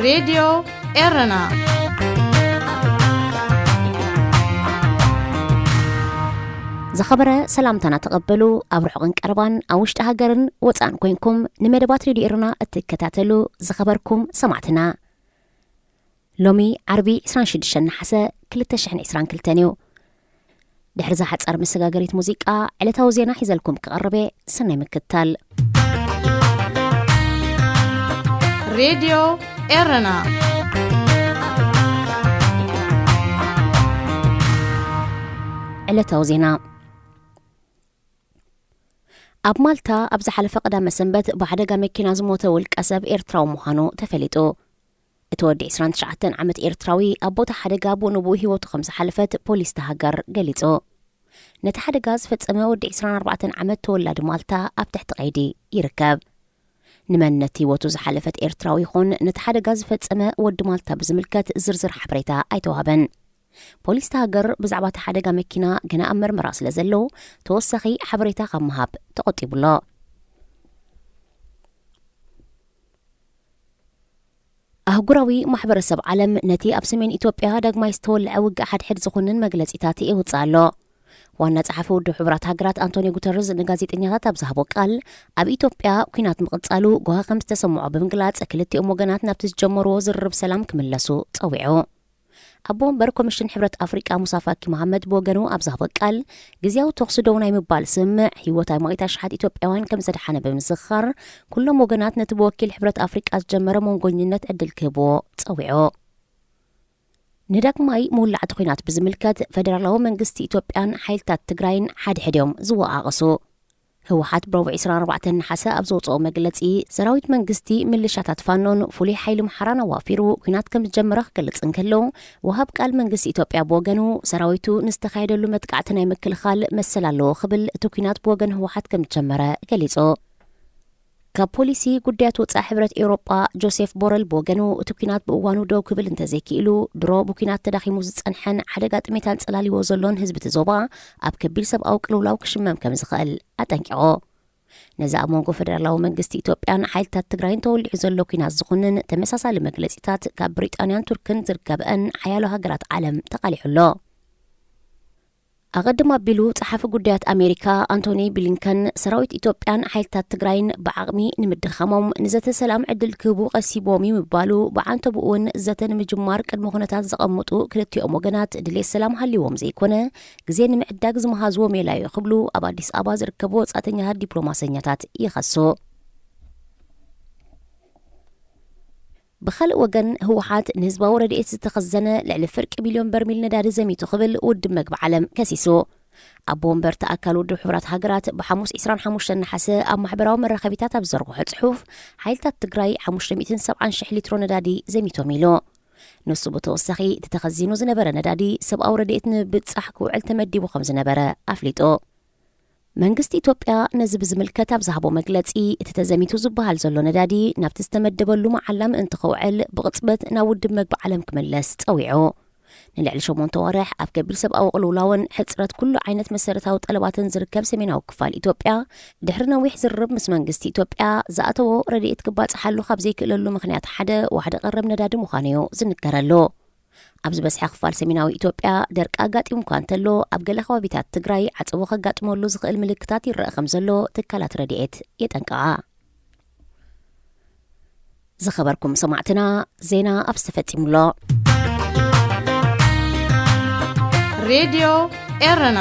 ሬድዮ ኤረና። ዝኸበረ ሰላምታና ተቐበሉ። ኣብ ርሑቕን ቀረባን፣ ኣብ ውሽጢ ሃገርን ወጻእን ኮይንኩም ንመደባት ሬድዮ ኤረና እትከታተሉ ዝኸበርኩም ሰማዕትና፣ ሎሚ ዓርቢ ዕስራን ሽዱሽተን ነሓሰ ክልተ ሽሕን ዕስራን ክልተን እዩ። ድሕሪ እዛ ሓጻር መሰጋገሪት ሙዚቃ፣ ዕለታዊ ዜና ሒዘልኩም ክቐርብ እየ። ሰናይ ምክትታል። ሬድዮ ኤረና። ዕለታዊ ዜና። ኣብ ማልታ ኣብ ዝሓለፈ ቀዳመ ሰንበት ብሓደጋ መኪና ዝሞተ ውልቀ ሰብ ኤርትራዊ ምዃኑ ተፈሊጡ። እቲ ወዲ ዕስራን ትሽዓተን ዓመት ኤርትራዊ ኣብ ቦታ ሓደጋ ብኡ ንብኡ ህይወቱ ከም ዝሓለፈት ፖሊስ እታ ሃገር ገሊጹ። ነቲ ሓደጋ ዝፈጸመ ወዲ ዕስራን ኣርባዕተን ዓመት ተወላዲ ማልታ ኣብ ትሕቲ ቀይዲ ይርከብ። ንመንነት ህይወቱ ዝሓለፈት ኤርትራዊ ይኹን ነቲ ሓደጋ ዝፈጸመ ወዲ ማልታ ብዝምልከት ዝርዝር ሓበሬታ ኣይተዋህበን። ፖሊስ እታ ሃገር ብዛዕባ እቲ ሓደጋ መኪና ገና ኣብ መርመራ ስለ ዘለዉ፣ ተወሳኺ ሓበሬታ ካብ ምሃብ ተቖጢቡ ኣሎ። ኣህጉራዊ ማሕበረሰብ ዓለም ነቲ ኣብ ሰሜን ኢትዮጵያ ዳግማይ ዝተወልዐ ውግእ ሓድሕድ ዝኾንን መግለጺታት የውጽእ ኣሎ። ዋና ጸሓፊ ውድብ ሕቡራት ሃገራት ኣንቶኒዮ ጉተረዝ ንጋዜጠኛታት ኣብ ዝሃቦ ቃል፣ ኣብ ኢትዮጵያ ኲናት ምቕጻሉ ጓሂ ከም ዝተሰምዖ ብምግላጽ፣ ክልቲኦም ወገናት ናብቲ ዝጀመርዎ ዝርርብ ሰላም ክምለሱ ጸዊዑ። ኣቦ ወንበር ኮሚሽን ሕብረት ኣፍሪቃ ሙሳ ፋኪ መሃመድ ብወገኑ ኣብ ዝሃቦ ቃል፣ ግዝያዊ ተኹሲ ደው ናይ ምባል ስምምዕ ህይወት ኣማኢት ኣሽሓት ኢትዮጵያውያን ከም ዘድሓነ ብምዝኽኻር፣ ኩሎም ወገናት ነቲ ብወኪል ሕብረት ኣፍሪቃ ዝጀመረ መንጎኝነት ዕድል ክህብዎ ጸዊዑ። ንዳግማይ ምውላዕ እቲ ኲናት ብዝምልከት፣ ፈደራላዊ መንግስቲ ኢትዮጵያን ሓይልታት ትግራይን ሓድሕድ እዮም ዝወቓቐሱ። ህወሓት ብረቡዕ ዕስራን ኣርባዕተን ነሓሰ ኣብ ዘውፅኦ መግለፂ፣ ሰራዊት መንግስቲ፣ ምልሻታት ፋኖን ፍሉይ ሓይሊ ምሓራን ኣዋፊሩ ኲናት ከም ዝጀመረ ክገልፅ እንከሎ፣ ወሃብ ቃል መንግስቲ ኢትዮጵያ ብወገኑ፣ ሰራዊቱ ንዝተኻየደሉ መጥቃዕቲ ናይ ምክልኻል መሰል ኣለዎ ክብል፣ እቲ ኲናት ብወገን ህወሓት ከም ዝጀመረ ገሊፁ። ካብ ፖሊሲ ጉዳያት ወጻኢ ሕብረት ኤውሮጳ ጆሴፍ ቦረል ብወገኑ፣ እቲ ኲናት ብእዋኑ ደው ክብል እንተዘይክኢሉ፣ ድሮ ብኲናት ተዳኺሙ ዝጸንሐን ሓደጋ ጥሜት ኣንጸላልይዎ ዘሎን ህዝቢ እቲ ዞባ ኣብ ከቢድ ሰብኣዊ ቅልውላው ክሽመም ከም ዝኽእል ኣጠንቂቑ። ነዚ ኣብ መንጎ ፈደራላዊ መንግስቲ ኢትዮጵያን ሓይልታት ትግራይን ተወሊዑ ዘሎ ኲናት ዝኹንን ተመሳሳሊ መግለጺታት ካብ ብሪጣንያን ቱርክን ዝርከብአን ሓያሎ ሃገራት ዓለም ተቓሊሑ ኣሎ። ኣቐድም ኣቢሉ፣ ጸሓፊ ጉዳያት ኣሜሪካ ኣንቶኒ ብሊንከን፣ ሰራዊት ኢትዮጵያን ሓይልታት ትግራይን ብዓቕሚ ንምድኻሞም ንዘተ ሰላም ዕድል ክህቡ ቀሲቦም እዩ ምባሉ፣ ብዓንተብኡ እውን ዘተ ንምጅማር ቅድመ ኩነታት ዘቐምጡ ክልቲኦም ወገናት ድሌት ሰላም ሃልይዎም ዘይኮነ፣ ግዜ ንምዕዳግ ዝመሃዝዎ ሜላ እዩ ክብሉ ኣብ ኣዲስ ኣበባ ዝርከቡ ወጻእተኛታት ዲፕሎማሰኛታት ይኸሱ። ብኻልእ ወገን፣ ህወሓት ንህዝባዊ ረድኤት ዝተኸዘነ ልዕሊ ፍርቂ ቢልዮን በርሚል ነዳዲ ዘሚቱ ክብል ውድብ መግቢ ዓለም ከሲሱ። ኣቦ ወንበር እቲ ኣካል ውድብ ሕቡራት ሃገራት ብሓሙስ ዕስራን ሓሙሽተን ነሓሰ ኣብ ማሕበራዊ መራኸቢታት ኣብ ዝዘርግሖ ጽሑፍ፣ ሓይልታት ትግራይ ሓሙሽተ ሚእትን ሰብዓን ሽሕ ሊትሮ ነዳዲ ዘሚቶም ኢሉ። ንሱ ብተወሳኺ፣ እቲ ተኸዚኑ ዝነበረ ነዳዲ ሰብኣዊ ረድኤት ንምብጻሕ ክውዕል ተመዲቡ ከም ዝነበረ ኣፍሊጡ። መንግስቲ ኢትዮጵያ ነዚ ብዝምልከት ኣብ ዝሃቦ መግለጺ፣ እቲ ተዘሚቱ ዝበሃል ዘሎ ነዳዲ ናብቲ ዝተመደበሉ መዓላ ምእንቲ ከውዕል ብቕጽበት ናብ ውድብ መግቢ ዓለም ክምለስ ጸዊዑ። ንልዕሊ ሸሞንተ ዋርሕ ኣብ ከቢድ ሰብኣዊ ቅልውላውን ሕጽረት ኩሉ ዓይነት መሰረታዊ ጠለባትን ዝርከብ ሰሜናዊ ክፋል ኢትዮጵያ፣ ድሕሪ ነዊሕ ዝርርብ ምስ መንግስቲ ኢትዮጵያ፣ ዝኣተዎ ረድኤት ክባጽሓሉ ካብ ዘይክእለሉ ምኽንያት ሓደ ዋሕዲ ቀረብ ነዳዲ ምዃኑ እዩ ዝንገረሉ። ኣብ ዝበዝሐ ክፋል ሰሜናዊ ኢትዮጵያ ደርቂ ኣጋጢሙ እኳ እንተሎ፣ ኣብ ገለ ከባቢታት ትግራይ ዓጸቦ ከጋጥመሉ ዝኽእል ምልክታት ይረአ ከም ዘሎ ትካላት ረድኤት የጠንቅቓ። ዝኸበርኩም ሰማዕትና፣ ዜና ኣብዚ ተፈጺሙ ኣሎ። ሬድዮ ኤረና።